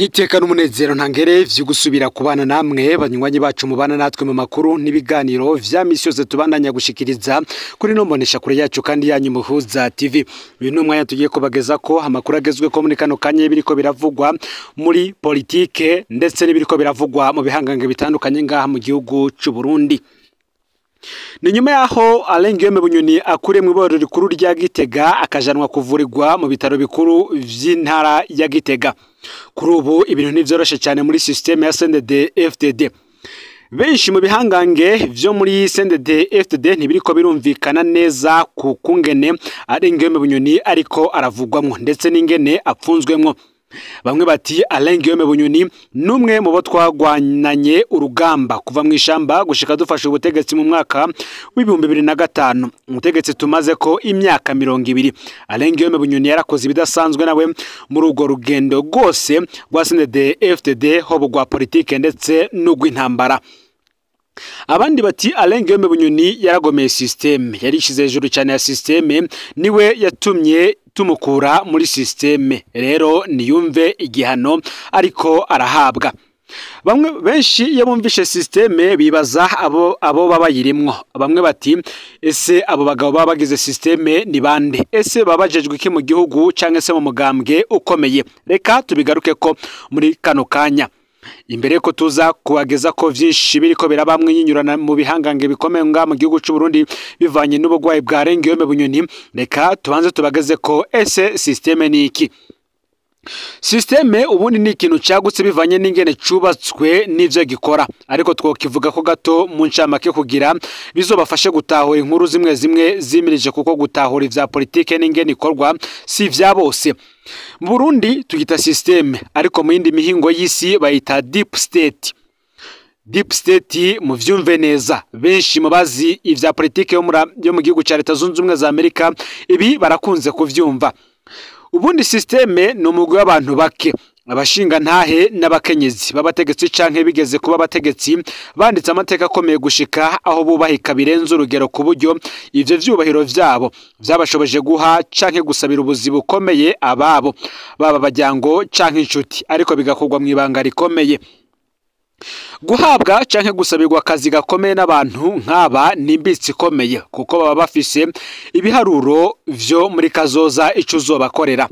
Niteka n'umunezero ntangere vyo gusubira kubana namwe banywanyi bacu mubana natwe mu makuru n'ibiganiro vya misi yose tubandanya gushikiriza kuri no mbonesha kure yacu kandi yanyu Muhuza TV. Uyu ni umwanya tugiye kubageza ko amakuru agezwe ko muri kano kanya biriko biravugwa muri politike ndetse n'ibiriko biravugwa mu bihangange bitandukanye ngaha mu gihugu c'u Burundi. Ni nyuma yaho Alain Guillaume Bunyoni akure mu iborero rikuru rya Gitega akajanwa kuvurirwa mu bitaro bikuru vy'intara ya Gitega. Kuri ubu ibintu ntivyoroshe cyane muri systeme ya CNDD FDD. Benshi mu bihangange vyo muri CNDD FDD ntibiriko birumvikana neza ku kungene Alain Guillaume Bunyoni ariko aravugwamwo ndetse n'ingene apfunzwemwo. Bamwe bati Alain Guillaume Bunyoni numwe mu bo twagwananye urugamba kuva mu ishamba gushika dufashe ubutegetsi mu mwaka w'2005, umutegetsi tumaze ko imyaka 20. Alain Guillaume Bunyoni yarakoze ibidasanzwe nawe muri urwo rugendo rwose rwa CNDD FDD hobo rwa politike ndetse n'urw'intambara. Abandi bati Alain Guillaume Bunyoni yaragomeye systeme, yarishize hejuru cyane ya systeme, niwe yatumye tumukura muri systeme, rero niyumve igihano ariko arahabwa. Bamwe benshi iyo bumvishe systeme bibaza abo baba bayirimwo. Bamwe bati ese abo bagabo baba bagize systeme ni bande? Ese babajejwe iki mu gihugu canke se mu mugambwe ukomeye? Reka tubigaruke ko muri kano kanya. Imbere ko tuza kubageza ko vyinshi biriko birabamwe nyinyurana mu bihangange bikomeye nga mu gihugu c'u Burundi bivanye n'ubugwayi bwa Alain Guillaume Bunyoni, reka tubanze tubageze ko ese systeme ni iki? Systeme ubundi ni ikintu cagutse bivanye n'ingene cubatswe n'ivyo gikora, ariko twokivuga ko gato mu ncamake kugira bizobafashe gutahura inkuru zimwe zimwe zimirije, kuko gutahura ivya politike n'ingene ikorwa si vya bose. Mu Burundi tugita systeme, ariko mu yindi mihingo y'isi bayita deep state. Deep state muvyumve neza, benshi mubazi ivya politike yo mu gihugu ca Leta Zunze Ubumwe za Amerika ibi barakunze kuvyumva. Ubundi systeme ni umugwi w'abantu bake, abashinga ntahe n'abakenyezi b'abategetsi canke bigeze kuba abategetsi, banditse amateka akomeye gushika aho bubahika birenze urugero ku buryo ivyo vyubahiro vyabo vyabashoboje guha canke gusabira ubuzi bukomeye ababo, baba bajyango canke inshuti, ariko bigakorwa mw'ibanga rikomeye. Guhabwa canke gusabirwa akazi gakomeye n'abantu nk'aba ni imbitsi ikomeye, kuko baba bafise ibiharuro vyo muri kazoza ico uzobakorera.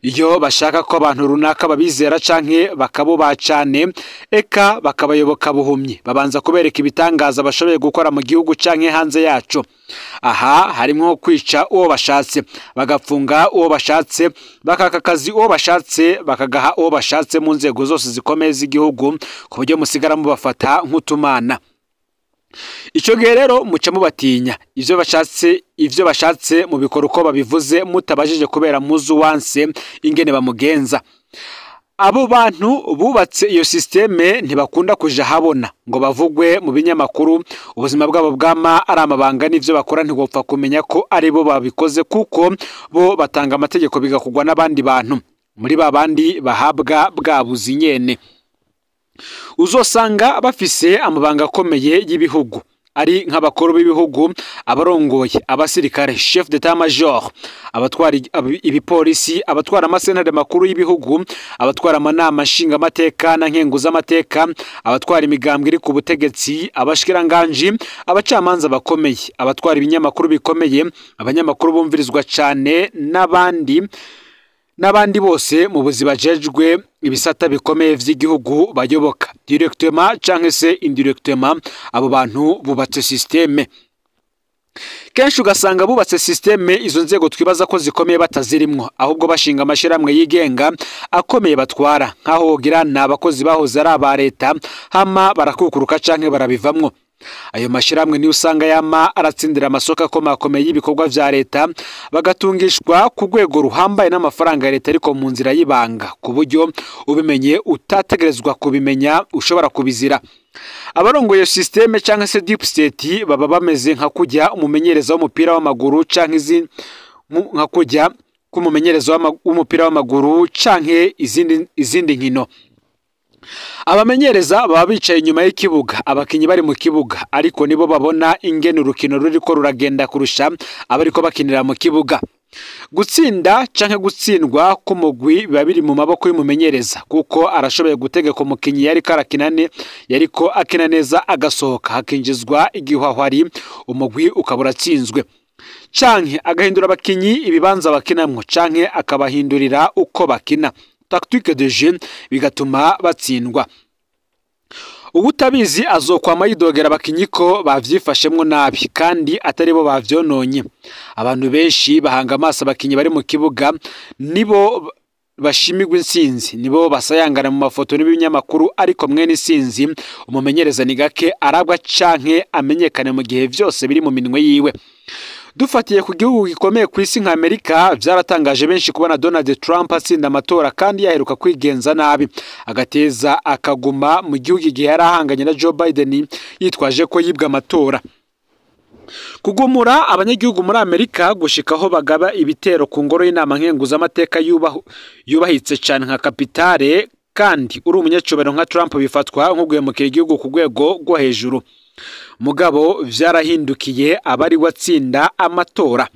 Iyo bashaka ko abantu runaka babizera canke bakabubaha cane, eka bakabayoboka buhumyi, babanza kubereka ibitangaza bashoboye gukora mu gihugu canke hanze yaco. Aha harimwo kwica uwo bashatse, bagapfunga uwo bashatse, bakaka akazi uwo bashatse, bakagaha uwo bashatse mu nzego zose zikomeye z'igihugu, ku buryo musigara mubafata nk'utumana. Ico gihe rero muca mubatinya, ivyo bashatse mubikora uko babivuze mutabajije kubera muzu wanse ingene bamugenza. Abo bantu bubatse iyo systeme ntibakunda kuja habona ngo bavugwe mu binyamakuru, ubuzima bwabo bwama ari amabanga n'ivyo bakora ntiwopfa kumenya ko ari bo babikoze, kuko bo batanga amategeko bigakugwa n'abandi bantu muri babandi bahabwa bwabuzi nyene. Uzosanga bafise amabanga akomeye y'ibihugu, ari nk'abakuru b'ibihugu, abarongoye abasirikare, chef d'état major, abatwara ibipolisi, abatwara amasentare makuru y'ibihugu, abatwara amanama nshingamateka na nkenguzamateka, abatwara imigambwe iri ku butegetsi, abashikiranganji, abacamanza bakomeye, abatwara ibinyamakuru bikomeye, abanyamakuru bumvirizwa cane n'abandi bose mu buzi bajejwe ibisata bikomeye vy'igihugu bayoboka directement canke se indirectement. Abo bantu bubatse systeme. Kenshi ugasanga bubatse systeme izo nzego twibaza ko zikomeye batazirimwo, ahubwo bashinga amashirahamwe yigenga akomeye batwara, nkaho wogira ni abakozi bahoze ari aba leta hama barakukuruka canke barabivamwo. Ayo mashirahamwe niyo usanga yama aratsindira amasoko akomakomeye y'ibikorwa vya leta, bagatungishwa ku rwego ruhambaye n'amafaranga ya leta, ariko mu nzira y'ibanga, ku buryo ubimenye utategerezwa kubimenya ushobora kubizira. Abarongoye systeme canke se deep state baba bameze nka kujya umumenyereza w'umupira w'amaguru canke nka kujya k'umumenyereza w'umupira w'amaguru canke izindi nkino. Abamenyereza baba bicaye inyuma y'ikibuga, abakinyi bari mu kibuga, ariko nibo babona ingene urukino ruriko ruragenda kurusha abariko bakinira mu kibuga. Gutsinda canke gutsindwa k'umugwi biba biri mu maboko y'umumenyereza, kuko arashoboye gutegeka umukinyi yariko arakina yariko akina neza agasohoka, hakinjizwa igihwahwari, umugwi ukaba uratsinzwe, canke agahindura abakinyi ibibanza bakinamwo, canke akabahindurira uko bakina, tactique de jeu, bigatuma batsindwa. Uwutabizi azokwama yidogera abakinyi ko bavyifashemwo nabi kandi atari bo bavyononye. Abantu benshi bahanga amaso abakinyi bari mu kibuga, nibo bashimirwa intsinzi, nibo basayangana mu mafoto n'ibinyamakuru, ariko mwene isinzi umumenyereza ni gake arabwa canke amenyekane mu gihe vyose biri mu minwe yiwe. Dufatiye ku gihugu gikomeye ku isi nka Amerika, vyaratangaje benshi kubona Donald Trump atsinda amatora kandi yaheruka kwigenza nabi, agateza akaguma mu gihugu igihe yari ahanganye na Joe Biden yitwaje ko yibwe amatora. Kugumura abanyagihugu muri Amerika gushikaho bagaba ibitero ku ngoro y'inama nkenguzamateka yubahitse cane nka kapitale, kandi uri umunyacubahiro nka Trump, bifatwa nko guhemukira igihugu ku rwego rwo hejuru. Mugabo vyarahindukiye, abari watsinda amatora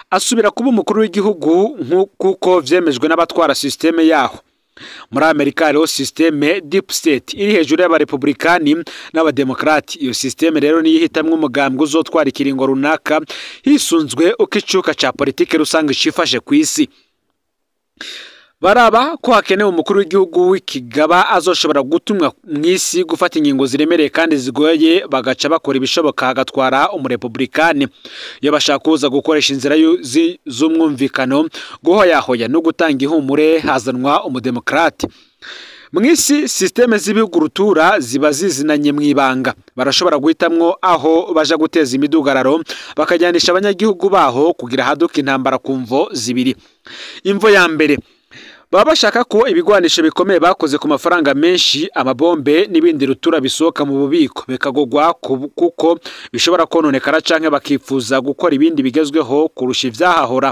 asubira kuba umukuru w'igihugu, kuko vyemejwe n'abatwara système yaho. Muri Amerika hariho système deep state iri hejuru y'abarepublikani n'abademokrati. Iyo système rero niyo ihitamwo umugambwe uzotwara ikiringo runaka hisunzwe uko icuka ca politike rusange cifashe kw'isi. Baraba ko hakenewe umukuru w'igihugu w'ikigaba azoshobora gutumwa mw'isi gufata ingingo ziremereye kandi zigoye, bagaca bakora ibishoboka hagatwara umurepublikani. Iyo bashaka kuza gukoresha inzira z'umwumvikano, guhoyahoya no gutanga ihumure, hazanwa umudemokrate. Mw'isi système z'ibihugu rutura ziba zizinanye mw'ibanga, barashobora guhitamwo aho baja guteza imidugararo, bakajyanisha abanyagihugu baho kugira haduka intambara ku mvo zibiri. Imvo ya mbere, baba bashaka ko ibigwanisho bikomeye bakoze ku mafaranga menshi, amabombe n'ibindi rutura, bisohoka mu bubiko bikagogwa kuko bishobora kononekara, canke bakifuza gukora ibindi bigezweho kurusha ivyahahora.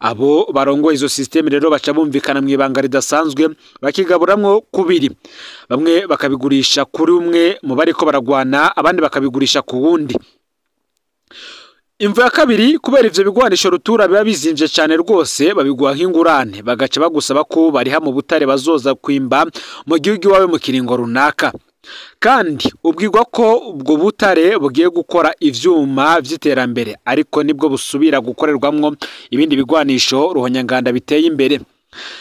Abo barongoye izo système rero baca bumvikana mu ibanga ridasanzwe, bakigaburamwo kubiri: bamwe bakabigurisha kuri umwe mu bariko baragwana, abandi bakabigurisha ku wundi. Imvo ya kabiri, kubera ivyo bigwanisho rutura biba bizimvye cane rwose, babiguha nk'ingurane, bagaca bagusaba ko bariha mu butare bazoza kwimba mu gihugu iwawe mu kiringo runaka, kandi ubwirwa ko ubwo butare bugiye gukora ivyuma vy'iterambere, ariko nibwo busubira gukorerwamwo ibindi bigwanisho ruhonyanganda biteye imbere.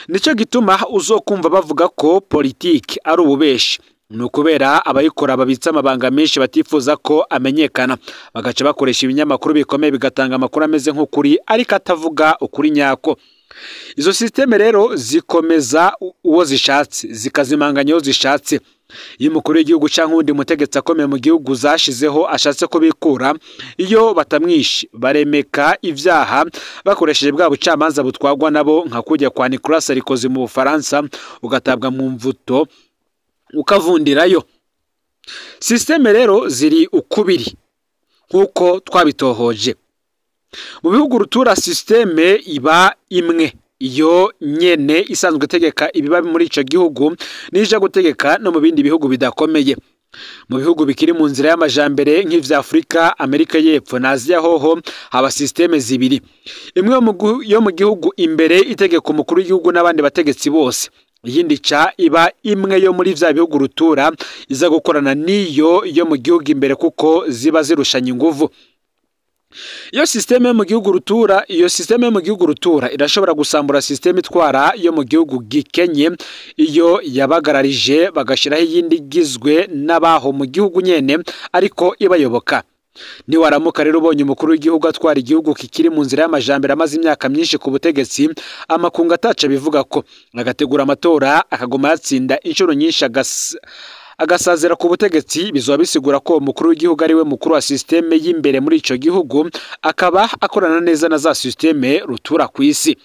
Nico gituma uzokumva bavuga ko politiki ari ububeshi, ni ukubera abayikora babitse amabanga menshi batifuza ko amenyekana, bagaca bakoresha ibinyamakuru bikomeye bigatanga amakuru ameze nk'ukuri ariko atavuga ukuri nyako. Izo système rero zikomeza uwo zishatse, zikazimanganya uwo zishatse. Iyo umukuru w'igihugu cyangwa uwundi mutegetsi akomeye mu gihugu zashizeho ashatse kubikura, iyo batamwishe baremeka ivyaha bakoresheje bwa bucamanza butwagwa nabo, nka kujya kwa Nicolas Sarkozy mu Bufaransa, ugatabwa mu mvuto ukavundirayo. Système rero ziri ukubiri nk'uko twabitohoje. Mu bihugu rutura système iba imwe, iyo nyene isanzwe itegeka ibiba muri ico gihugu, nije gutegeka no mu bindi bihugu bidakomeye. Mu bihugu bikiri mu nzira y'amajambere nk'ivya Afurika, Amerika y'Epfo na Aziya hoho haba système zibiri: imwe yo mu gihugu imbere itegeka umukuru w'igihugu n'abandi bategetsi bose, iyindi ca iba imwe yo muri vya bihugu rutura iza gukorana n'iyo yo mu gihugu imbere, kuko ziba zirushanya inguvu. Iyo système yo mu gihugu rutura irashobora gusambura système itwara yo mu gihugu gikenye iyo yabagararije, bagashiraho iyindi igizwe n'abaho mu gihugu nyene ariko ibayoboka. Niwaramuka rero ubonye umukuru w'igihugu atwara igihugu kikiri mu nzira y'amajambere amaze imyaka myinshi ku butegetsi, amakungu ataca bivuga ko agategura amatora akaguma yatsinda inshuro nyinshi, agasazira ku butegetsi, bizoba bisigura ko umukuru w'igihugu ari we mukuru wa système y'imbere muri ico gihugu, akaba akorana neza na za système rutura ku isi.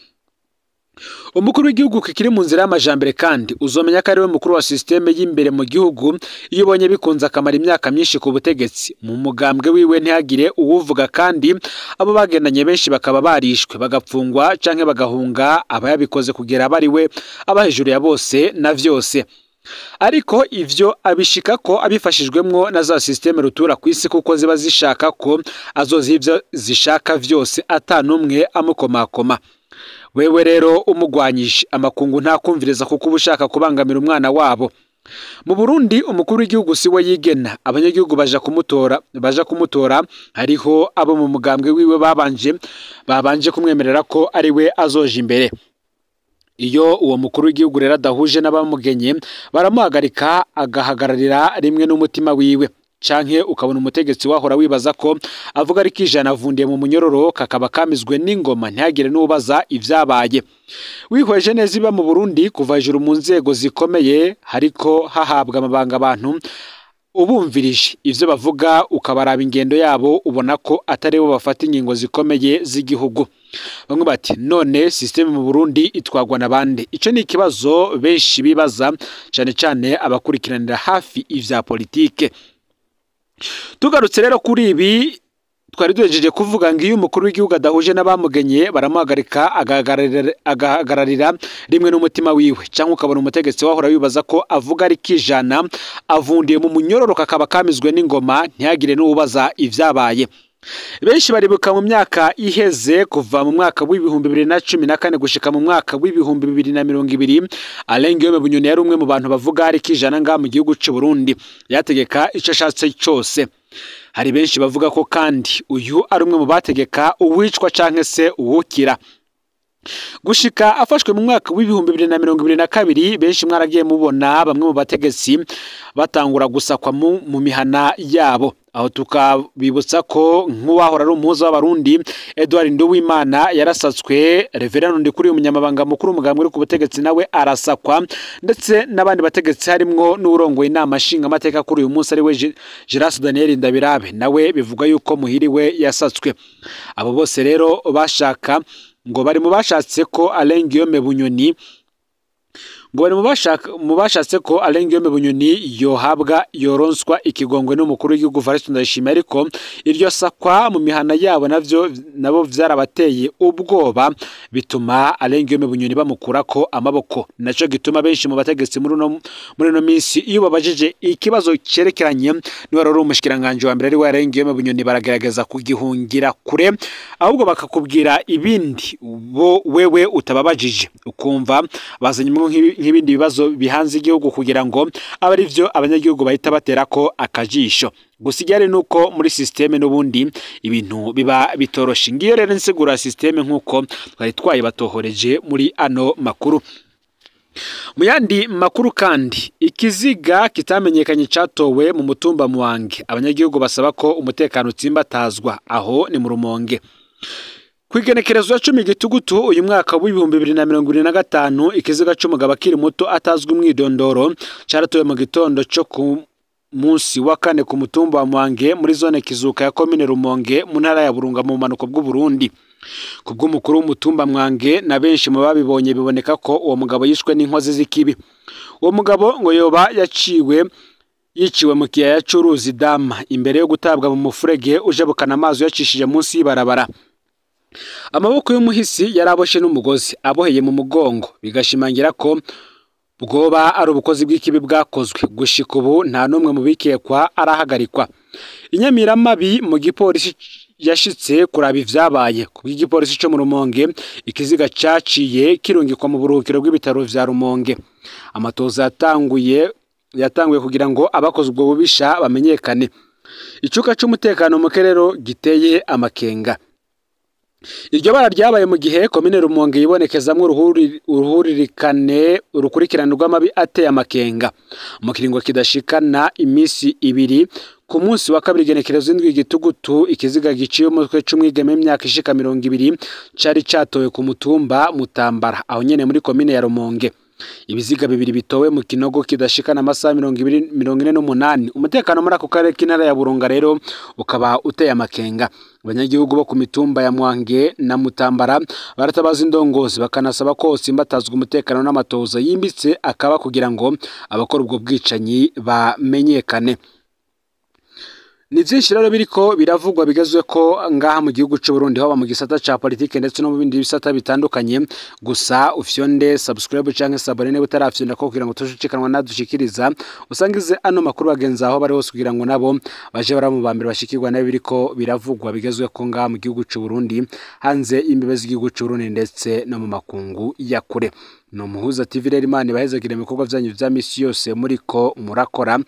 Umukuru w'igihugu kikiri mu nzira y'amajambere kandi uzomenya ko ari we mukuru wa système y'imbere mu gihugu iyo ubonye bikunze akamara imyaka myinshi ku butegetsi, mu mugambwe wiwe ntihagire uwuvuga, kandi abo bagendanye benshi bakaba barishwe, bagapfungwa canke bagahunga, aba yabikoze kugira abe ari we aba hejuru ya bose na vyose. Ariko ivyo abishika ko abifashijwemwo na za systeme rutura kw'isi, kuko ziba zishaka ko azoza ivyo zishaka vyose ata n'umwe amukomakoma. Wewe rero umugwanyije amakungu ntakumviriza, kuko uba ushaka kubangamira umwana wabo. Mu Burundi umukuru w'igihugu si we yigena, abanyagihugu baja kumutora. Hariho abo mu mugambwe wiwe babanje kumwemerera ko ari we azoja imbere. Iyo uwo mukuru w'igihugu rero adahuje n'abamugenye, baramuhagarika agahagararira rimwe n'umutima wiwe. Canke ukabona umutegetsi wahora wibaza ko avuga ariko ijana avundiye mu munyororo, kakaba kamizwe n'ingoma, ntihagire n'ubaza ivyabaye. Wihweje neza iba mu Burundi, kuva hejuru mu nzego zikomeye hariko hahabwa amabanga abantu, ubumvirije ivyo bavuga ukabaraba ingendo yabo, ubona ko atari bo bafata ingingo zikomeye z'igihugu. Bamwe bati: "None système mu Burundi itwagwa na bande?" Ico ni ikibazo benshi bibaza, cane cane abakurikiranira hafi ivya politike. Tugarutse rero kuri ibi twari duhejeje kuvuga, ngo iyo umukuru w'igihugu adahuje n'abamugenye, baramuhagarika agahagararira rimwe n'umutima wiwe. Cyangwa ukabona umutegetsi wahora wibaza ko avuga ari kijana avundiye mu munyororo, kakaba kamizwe n'ingoma, ntihagire n'ubaza ivyabaye. Benshi baribuka mu myaka iheze, kuva mu mwaka w'2014 gushika mu mwaka w'2020, Alain Guillaume Bunyoni yari umwe mu bantu bavuga ari kijana nga mu gihugu c'u Burundi, yategeka ico ashatse cose. Hari benshi bavuga ko kandi uyu ari umwe mu bategeka uwicwa canke se uwukira, gushika afashwe mu mwaka w'2022. Benshi mwaragiye mubona bamwe mu bategetsi batangura gusakwa mu mihana yabo. Aho tukabibutsa ko nk'uwahora ari umuhuza w'Abarundi Edouard Nduwimana yarasatswe, Reverend Ndikuri, umunyamabanga mukuru umugambwe uri ku butegetsi, nawe arasakwa, ndetse n'abandi bategetsi harimwo n'urongoye inama nshingamateka kuri uyu munsi, ari we Gérard Daniel Ndabirabe, nawe bivugwa yuko muhiriwe yasatswe. Abo bose rero bashaka ngo bari mu bashatse ko Alain Guillaume Bunyoni ngo bari mu bashatse ko Alain Guillaume Bunyoni yohabwa, yoronswa ikigongwe n'umukuru w'igihugu Evariste Ndayishimiye. Ariko iryo sakwa mu mihana yabo navyo nabo vyarabateye ubwoba, bituma Alain Guillaume Bunyoni bamukurako amaboko. Naco gituma benshi mu bategetsi muri no minsi, iyo babajije ikibazo cerekeranye niba rero umushikiranganje wa mbere ari we Alain Guillaume Bunyoni, baragerageza kugihungira kure, ahubwo bakakubwira ibindi bo wewe utababajije, ukumva bazanyemo nk'ibindi bibazo bihanze igihugu kugira ngo abe ari byo abanyagihugu bahita baterako akajisho. Gusa igihari nuko muri système n'ubundi ibintu biba bitoroshe. Ngiyo rero insiguro ya système nk'uko twari twayibatohoreje muri ano makuru. Mu yandi makuru kandi, ikiziga kitamenyekanye catowe mu mutumba Muwange, abanyagihugu basaba ko umutekano utsimbatazwa. Aho ni mu Rumonge. Kw'igenekerezo ya 10 Gitugutu uyu mwaka w'2025, ikiziga c'umugabo akiri muto atazwi umwidondoro caratowe mu gitondo co ku munsi wa kane ku mutumba wa Muwange, muri zone Kizuka ya komine Rumonge, mu ntara ya Burunga, mu bumanuko bw'Uburundi. Kubw'umukuru w'umutumba Mwange na benshi mu babibonye, biboneka ko uwo mugabo yishwe n'inkozi z'ikibi. Uwo mugabo ngo yoba yaciwe yiciwe mu kiyaya c'uruzi Dama, imbere yo gutabwa mu mufurege ujabukana amazi uyacishije munsi y'ibarabara. Amaboko y'umuhisi yaraboshe n'umugozi aboheye mu mugongo, bigashimangira ko bwoba ari ubukozi bw'ikibi bwakozwe. Gushika ubu nta n'umwe mu bikekwa arahagarikwa. Inyamiramabi mu gipolisi yashitse kuraba ivyabaye. Kubw'igipolisi co mu Rumonge, ikiziga caciye kirungikwa mu buruhukiro bw'ibitaro vya Rumonge. Amatoza yatanguye kugira ngo abakoze ubwo bubisha bamenyekane. Icuka c'umutekano muke rero giteye amakenga. Iryo bara ryabaye mu gihe komine Rumonge yibonekezamwo uruhuririkane, urukurikirane rw'amabi ateye amakenga. Mu kiringo kidashikana imisi 2, ku munsi wa kabiri igenekerezo 7 Gitugutu, ikiziga giciye umutwe c'umwigeme w'imyaka ishika 20 cari catowe ku mutumba Mutambara, aho nyene muri komine ya Rumonge. Ibiziga bibiri bitowe mu kinogo kidashikana amasaha 20, 48. Umutekano muri ako karere k'intara ya Burunga rero ukaba uteye amakenga. Abanyagihugu bo ku mitumba ya Mwange na Mutambara baratabaza indongozi, bakanasaba ko hotsimbatazwa umutekano n'amatohoza yimbitse akaba kugira ngo abakora ubwo bwicanyi bamenyekane. Ni vyinshi rero biriko biravugwa bigezwe ko ngaha mu gihugu c'u Burundi, haba mu gisata ca politike ndetse no mu bindi bisata bitandukanye. Gusa ufyonde subscribe canke s'abonner niba utarafyonda ko, kugira ngo tushikanwa nadushikiriza, usangize ano makuru bagenzi aho bari hose, kugira ngo nabo baje bara mu bambere bashikirwa nayo biriko biravugwa bigezwe ko ngaha mu gihugu c'u Burundi, hanze imbibe z'igihugu c'u Burundi ndetse no mu makungu ya kure. Ni Umuhuza TV rero. Imana ibahezagire mu bikorwa vyanyu vya misi yose muriko murakora.